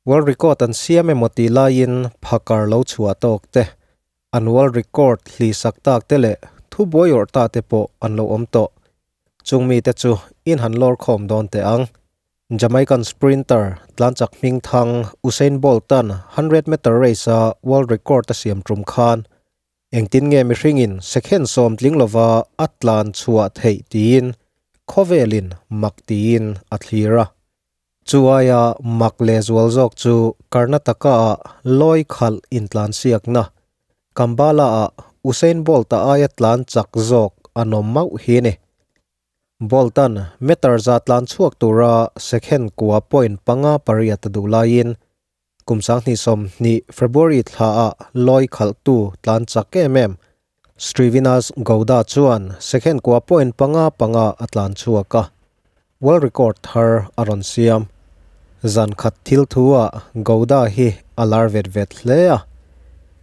World record an siam emaw tih laiin phakar lo chhuah tawk te, an world record hlihsak tak te leh thubuai awrh ta te pawh an lo awm tawh. Chung mite chu in han lawr khawm dawn teh ang. Jamaican sprinter tlanchak hmingthang Usain Bolt-a'n 100 meter race-a world record a siam tum khan Engtin nge mihringin second 10 tling lova a tlan chhuah theih tiin khawvelin mak tiin a thlir a. Chu aia mak leh zual zawk chu Karnataka ah lawi khalh intlan siakna Kambala ah Usain Bolt-a aia tlan chak zawk an awm mauh hi ni. Bolt-a'n meter 100 tlan chhuak tura second 9.58 a duh laiin Kum 2020 February thla ah lawi khalhtu tlan chak em em Srinivas Gowda chuan second 9.55 a tlan chhuak a, world record thar a rawn siam. Zan khat thil thu ah Gowda hi a lar vet vet hle a.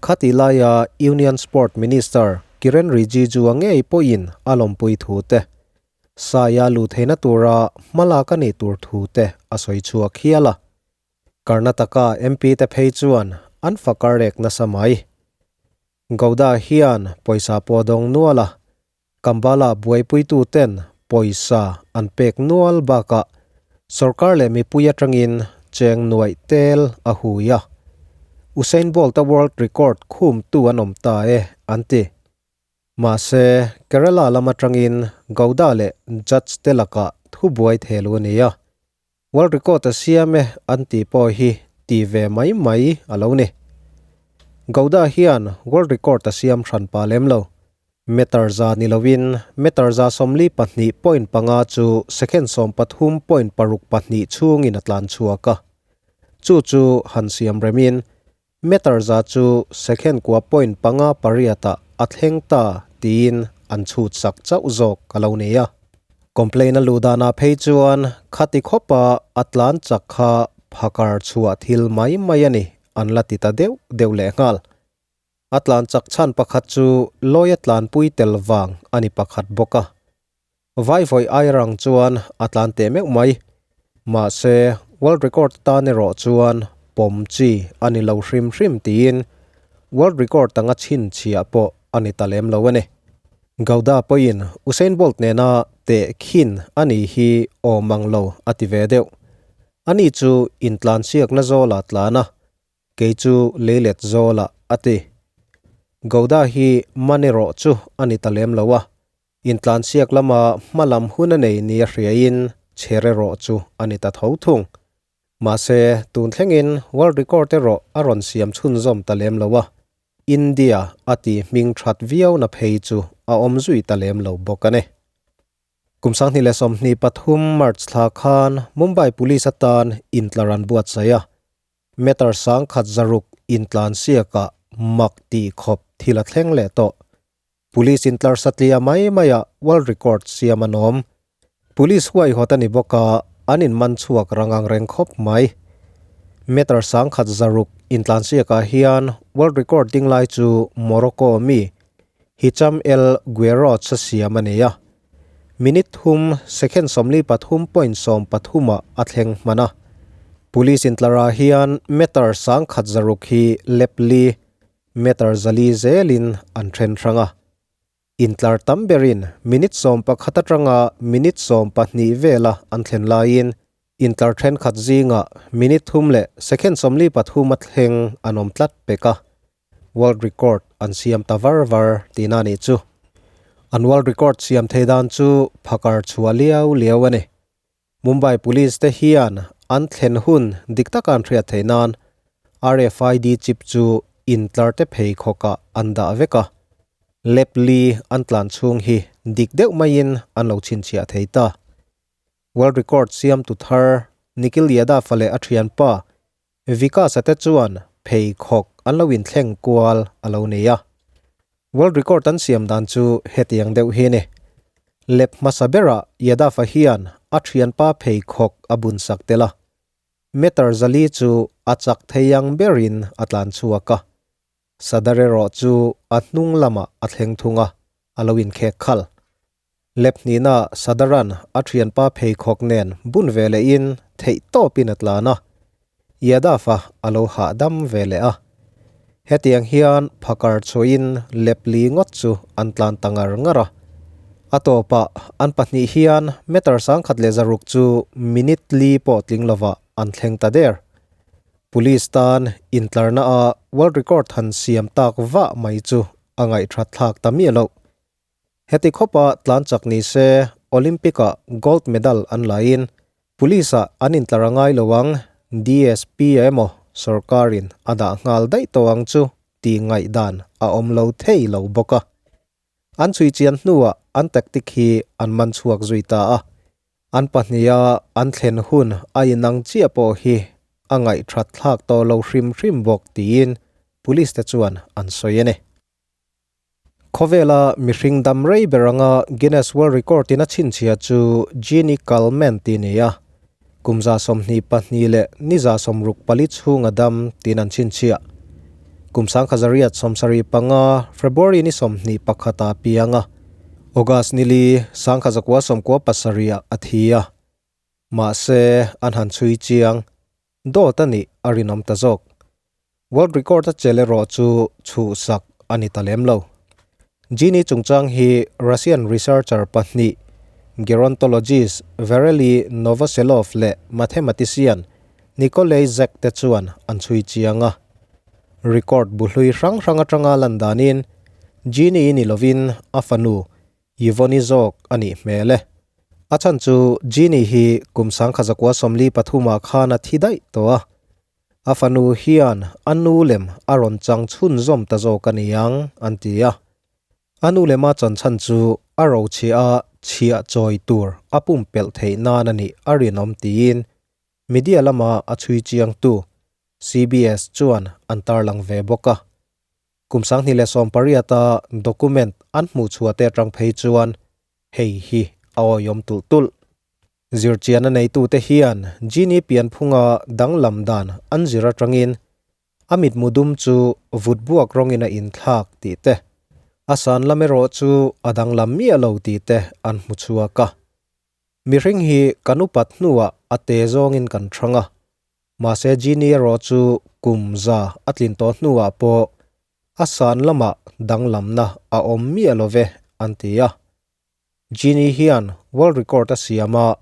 Khati laia Union Sport Minister Kiren Rijiju a ngei pawhin a lawmpui thu te, Saia lu theihna tura hmalak a nih tur thu te a sawi chhuak hial a. Karnataka MP te phei chuan an fakar rek nasa mai. Gowda hian pawisa pawh dawng nual a, Kambala buaipuitu ten pawisa an pek nual bakah sorkar leh mipui atangin cheng nuaih tel a hui a. Usain Bolt-a world record khumtu an awm ta e an ti. Mahse, Kerala lam atangin Gowda leh judge te lakah thubuai thel u a ni a. World record a siam e an tih pawh hi ti ve mai mai a lo ni. Gowda hian world record a siam hran pah lem lo. Meter 100 ni lovin meter 142.5 chu second 13.62 chhungin a tlan chhuak a. Chu chu han siam remin meter 100 chu second 9.58 ah a thleng ta tiin an chhut sak chauh zawk a lo ni a. Complain a luh danah phei chuan khati khawpa a tlan chak kha phakar chhuah thil mai mai a ni an la ti ta deuh deuh leh nghal. A tlan chak chhan pakhat chu lawi a tlanpui tel vang a ni pakhat bawk a. Vai vawi ai rang chuan a tlan teh meuh mai. Mahse, world record tan erawh chuan pawm chi a ni lo hrim hrim tiin world record anga chhinchhiah pawh a ni ta lem lo a ni. Gowda pawhin Usain Bolt nena teh khin a ni hi awm ang lo a ti ve deuh. Ani chu intlansiakna zawlah tlan a, kei chu leilet zawlah a ti. Gowda hi man erawh chu a ni ta lem lo a, intlansiak lama hmalam hun a nei nia hriain chher erawh chu a ni ta tho thung. Mahse, tun thlengin world record erawh a rawn siam chhunzawm ta lem lo a, India a ti hming that viau na phei chu a awm zui ta lem lo bawk a ni. Kum 2023 March thla khan Mumbai Police atan intlar an buatsaih a, meter 1600 intlansiakah mak tih khawp thil a thleng leh tawh. Police intlar satliah mai maiah world record siam an awm. Police huaihawt a ni bawk a, an inman chhuak rang ang reng khawp mai. Meter 1600 intlansiakah hian world record ding lai chu Morocco mi Hicham El Guerrouj a siam a ni a. Minute 3 second 43.13 ah a thleng hman a. Police intlarah hian meter 1600 hi lap li meter 400 zelin an then hrang a. Intlar tam berin minute 11 atanga minute 12 vela an thlen laiin intlar then khat zinga minute 3 leh second 43 a thleng an awm tlat pek a. World record an siam ta var var tihna ni chu. An world record siam thei dan chu phakar chhuah liau liau a ni. Mumbai Police te hian an thlen hun dik taka an hriat theih nan RFID chip chu intlar te phei khawkah an dah vek a. Lap li an tlan chhung hi dik deuh maiin an lo chhinchhiah thei ta. World record siam tu thar Nikhil Yadav leh a thianpa Vikas a te chuan phei khawk an lo inthleng kual a lo nei a. World record an siam dan chu hetiang deuh hi ni. Lap hmasa berah Yadav a hian a thianpa phei khawk a bun sak tel a. Meter 400 chu a chak thei ang berin a tlan chhuak a. Sadar erawh chu a hnung lamah a thleng thung a, a lo inkhek khal. Lap hnihna Sadaran a thianpa pheikhawk nen bun ve lehin theih tawpin a tlan a. Yadav-a a lo hahdam ve leh a. Hetiang hian phakar chhuahin lepli ngawt chu an tlan ta ngar ngar a. A tawpah an pahnih hian meter 1100 chu minute li pawh tling lovah an thleng ta der. Police tan intlarna a world record han siam tak vah mai chu a ngaihthat thlak ta miah loh. Heti khawpa tlan chak ni se Olympic-ah gold medal an laiin Police-ah an intlar a ngai lo ang, DSP emaw sorkarin a dah nghal daih tawh ang chu tih ngaihdan a awm lo thei lo bawk a. An chhui chian hnuah an tactic hi an man chhuak zui ta a. An pahniha an thlen hun a inang chiah pawh hi a ngaihthat thlak tawh lo hrim hrim bawk tiin Police te chuan an sawi a ni. Khawvela mihring dam rei ber anga Guinness World Record in a chhinchhia chu Jeannie Calment tih a ni a, kum 22 leh ni 64 chhunga dam tiin an chhinchhiah. Kum 1875 February ni 21 ah piang a, August ni li 1997 ah a thi a. Mahse, an han chhui chiang. Dawt a nih a rinawm ta zawk. World record a chel erawh chu chhuhsak a ni ta lem lo. Genie chungchang hi Russian researcher pahnih, gerontologist Verely Novoselov leh mathematician Nikolay Zak te chuan an chhui chiang a. Record bu hlui hrang hrang atanga lan danin Genie ni lovin a fanu Yvonne zawk a nih hmel e. A chhan chu Jeannie hi kum 1943 ah khan a thi daih tawh a. A fanu hian a nu lem a rawn chang chhunzawm ta zawk a ni ang an ti a. A nu lema chan chhan chu a rochhiah a chhiah chawi tur a pumpelh theih nan a nih a rinawm tiin media lama a chhui chiangtu CBS chuan an tarlang ve bawk a. Kum 2018 a document an hmuh chhuah te atang phei chuan hei hi a awihawm tulh tulh. Zirchian a neitute hian Genie pianphunga danglam dan an zir atangin a mitmu dum chu vut buak rawngin a inthlak tih te, a san lam erawh chu a danglam miah lo tih te an hmu chhuak a. Mihring hi kan upat hnuah a te zawngin kan thang a, mahse Genie erawh chu kum za a tlin tawh hnuah pawh a san lamah danglamna a awm miah lo ve an ti a. Genie hian world record a siam a,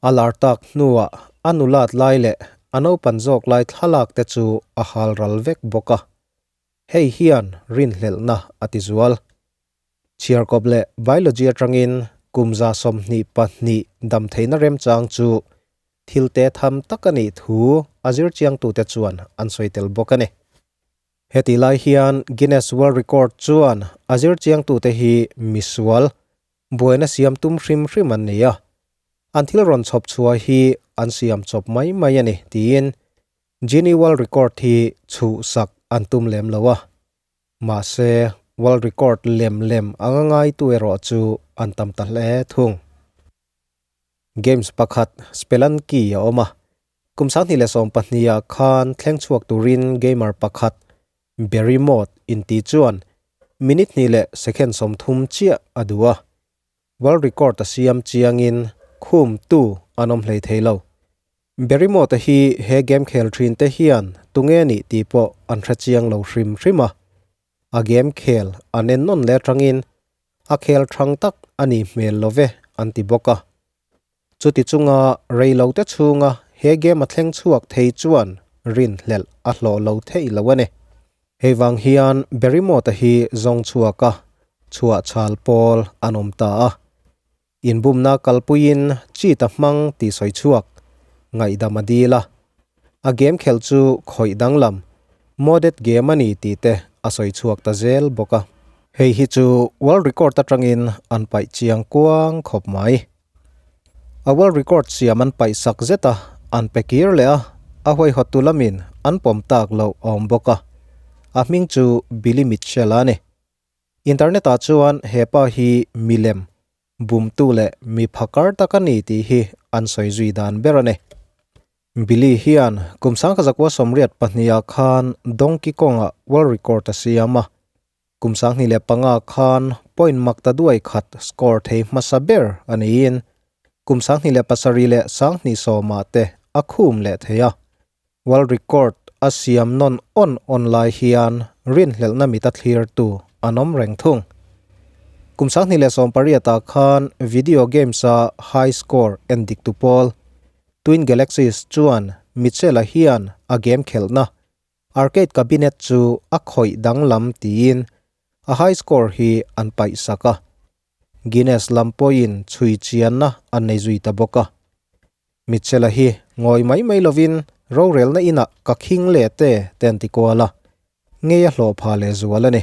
a lar tak hnuah a nulat lai leh a naupan zawk lai thlalak te chu a hal ral vek bawk a. Hei hian rinhlelhna a ti zual. Chhiarkawp leh Biology atangin kum 22 dam theihna remchang chu thil te tham tak a nih thu a zirchiangtute chuan an sawi tel bawk a ni. Hetih lai hian Guinness World Record chuan a zirchiangtute hi misual, buaina siam tum hrim hrim an ni a, an thil rawn chhawp chhuah hi an siam chawp mai mai a ni tiin Guinness World Record hi chhuhsak an tum lem lo a. Mahse, world record lem lem anga ngaitu erawh chu an tam ta hle thung. Games pakhat Spelunky a awm a, kum 2012 ah khan thleng chhuak turin gamer pakhat Barry Mott inti chuan minute hnih leh second 30 chiah a duh a, world record a siam chiangin khumtu an awm hlei thei lo. Barry Mott-a hi he game khel thin te hian tunge nih tih pawh an hre chiang lo hrim hrim a, a game khel an en nawn leh atangin a khel thang tak a nih hmel lo ve an ti bawk a. Chuti chunga rei lo te chhunga he game a thleng chhuak thei chuan rinhlelh a hlawh lo theih lo a ni. Hei vang hian Barry Mott-a hi zawng chhuak a, chhuah chhal pawl an awm ta a. Inbumna kalpuiin cheat a hmang tih sawi chhuak, ngaihdam a dil a. A game khelh chu khawih danglam, modded game a ni tih te a sawi chhuak ta zel bawk a. Hei hi chu world record atangin an paih chiang kuang khawp mai. A world record siam an paih sak zet a, an pe kir leh a, a huaihawttu lamin an pawm tak loh a awm bawk a. A hming chu Billy Mitchell a ni. Internet ah chuan he pa hi milem, bumtu leh mi phakar tak a ni tih hi an sawi zui dan ber a ni. Billy hian kum 1982 ah khan Donkey Kong ah world record a siam a, kum 2005 khan point mak ta duai khat score thei hmasa ber a niin kum 2007 leh 2010 ah te a khum leh thei a. World record a siam nawn awn awn lai hian rinhlelhna mita thlirtu an awm reng thung. Kum 2018 ah khan video games a high score en diktu pawl Twin Galaxies chuan Mitchell-a hian a game khelhna arcade cabinet chu a khawih danglam tiin a high score hi an paihsak a. Guinness lam pawhin chhui chianna an nei zui ta bawk a. Mitchell-a hi ngawi mai mai lovin rorelna inah ka khing leh te te an ti kual a, ngei a hlawh pha leh zual a ni.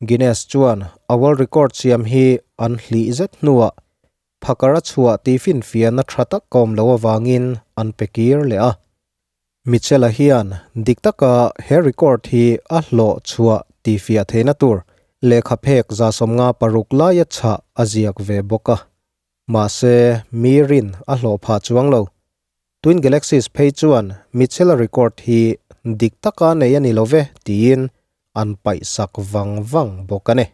Guinness chuan a world record siam hi an hlih zet hnuah phakar a chhuah tih finfiahna tha tak ka awm lo avangin an pe kir leh a. Mitchell-a hian dik taka he record hi a hlawh chhuah tih fiah theihna tur lehkha phek 56 laia chhah a ziak ve bawk a. Mahse, mi rin a hlawh phah chuang lo. Twin Galaxies phei chuan Mitchell-a record hi dik taka nei a ni lo ve tiin an paihsak vang vang bawk a ni.